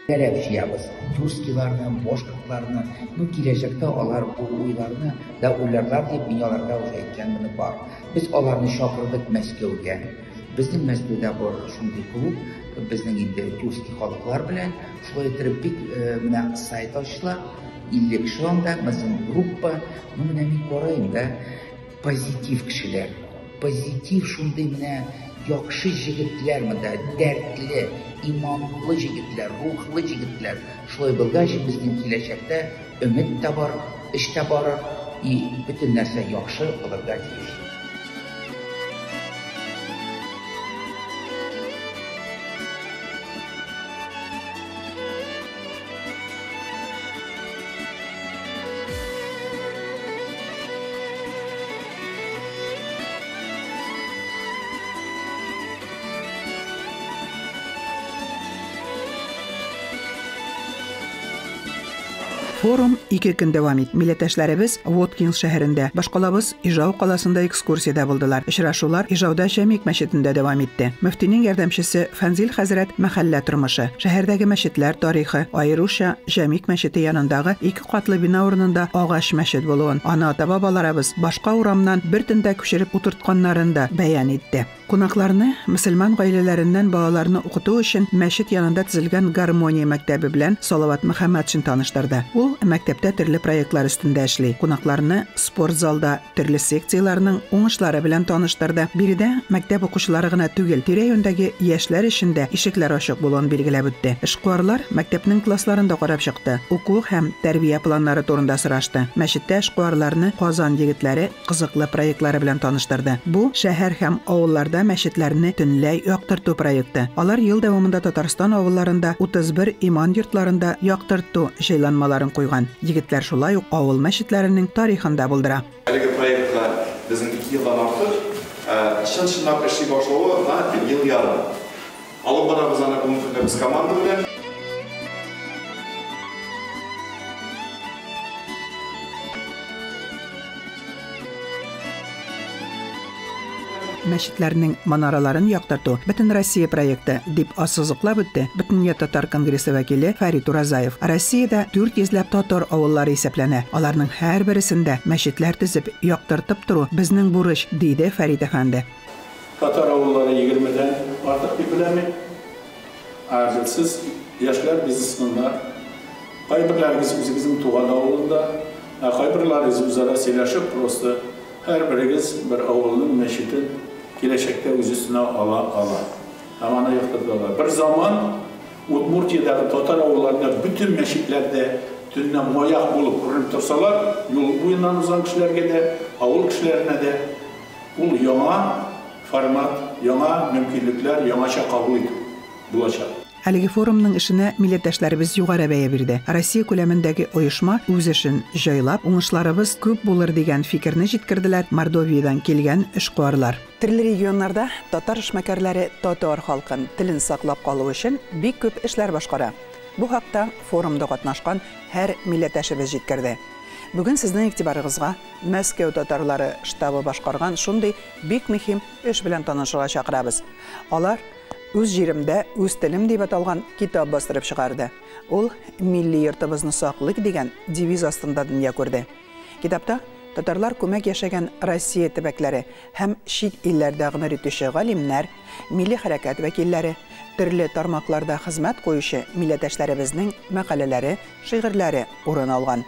Бергәләп җыябыз тюркскийларны, башкортларны. Ну, киләчәктә алар бу уйларны да уйларлар дип, мин аларга уже әйткән бар. Без аларны чакырдык Мәскәүгә. Безнең Мәскәүдә бар шундый клуб, безнең инде тюркский халыклар белән. Шулай итеп бик менә сайт ачыла, 50 кеше анда, безнең группа. Ну, менә мин карыйм да, позитив кешеләр. Позитив шундый менә яхшы җегетләр монда, дәртле, иманлы җегетләр, рухлы җегетләр. Шулай булгач, безнең киләчәктә өмет тә бар, эш тә барыр, и бөтен нәрсә яхшы булырга тиеш. Форум 2 көн дәвам итте. Милләттәшләребез Воткинск шәһәрендә, башкалабыз Ижау каласында экскурсиядә булдылар. Очрашулар Ижауда Җәмигъ мәчетендә дәвам итте. Мөфтинең ярдәмчесе Фәнзил хәзрәт мәхәллә тормышы, шәһәрдәге мәчетләр тарихы, аеруча Җәмигъ мәчете янындагы ике катлы бина урынында агач мәчет булуын, аны ата-бабаларыбыз башка урамнан бер төндә күчереп утыртканнарын да бәян итте. Кунакларны мөселман гаиләләреннән балаларны укыту өчен мәчет янында төзелгән Гармония мәктәбе белән Салават Мөхәммәтшин таныштырды. Ул мәктәптә төрле проектлар өстендә эшли. Кунакларны спорт залда төрле секцияләрнең уңышлары белән таныштырды. Биредә мәктәп укучылары гына түгел, тирә-юньдәге яшьләр өчен дә ишекләр ачык булуын билгеләп үтте. Эшкуарлар мәктәпнең классларын да карап чыкты. Уку һәм тәрбия планнары турында сорашты. Мәчеттә эшкуарларны Казан егетләре кызыклы проектлары белән таныштырды. Бу шәһәр һәм авылларда мәчетләрне төнлә яктырту проекты. Алар ел дәвамында Татарстан авылларында 31 иман йортларында яктырту җайланмаларын куйган. Егетләр шулай ук авыл мәчетләренең тарихын да булдыра. Әлеге проектка безнең 2 елдан артык, чын-чынлап эшли башлавы гына ел ярым. Алып барабыз аны бүгенге көндә без команда белән. Мәчетләрнең манараларын яктырту бөтен Россия проекты, дип ассызыклап үтте Бөтендөнья татар конгрессы вәкиле Фәрит Уразаев. Россиядә 400 ләп татар авыллары исәпләнә. Аларның һәрбересендә мәчетләр төзеп, яктыртып тору безнең бурыч, диде Фәрит әфәнде. Татар авыллары 20-дән артык дип беләм мин. Ә сез яшьләр бизнесменнар, кайберләрегез үзегезнең туган авылында, ә кайберләрегез үзара сөйләшеп, просто һәрберегез бер авылның мәчетен киләчәктә үз өстенә ала ала. Һәм аны яктырта ала. Бер заман Удмуртиядәге татар авылларында бөтен мәчетләрдә төнлә маяк булып күренеп торсалар, юл буеннан узган кешеләргә дә, авыл кешеләренә дә ул яңа формат, яңа мөмкинлекләр, яңача кабул итү булачак. Әлеге форумның эшенә милләттәшләребез югары бәя бирде. Россия күләмендәге оешма үз эшен җайлап, уңышларыбыз күп булыр дигән фикерне җиткерделәр Мордовиядан килгән эшкуарлар. Төрле регионнарда татар эшмәкәрләре татар халкын телен саклап калу өчен бик күп эшләр башкара. Бу хакта форумда катнашкан һәр милләттәшебез җиткерде. Бүген сезнең игътибарыгызга Мәскәү татарлары штабы башкарган шундый бик мөһим эш белән танышырга чакырабыз. Алар «Үз җиремдә, үз телем» дип аталган китап бастырып чыгарды. Ул «Милли йортыбызны саклыйк» дигән девиз астында дөнья күрде. Китапта татарлар күмәк яшәгән Россия төбәкләре һәм чит илләрдә гомер итүче галимнәр, милли хәрәкәт вәкилләре, төрле тармакларда хезмәт куючы милләттәшләребезнең мәкаләләре, шигырьләре урын алган.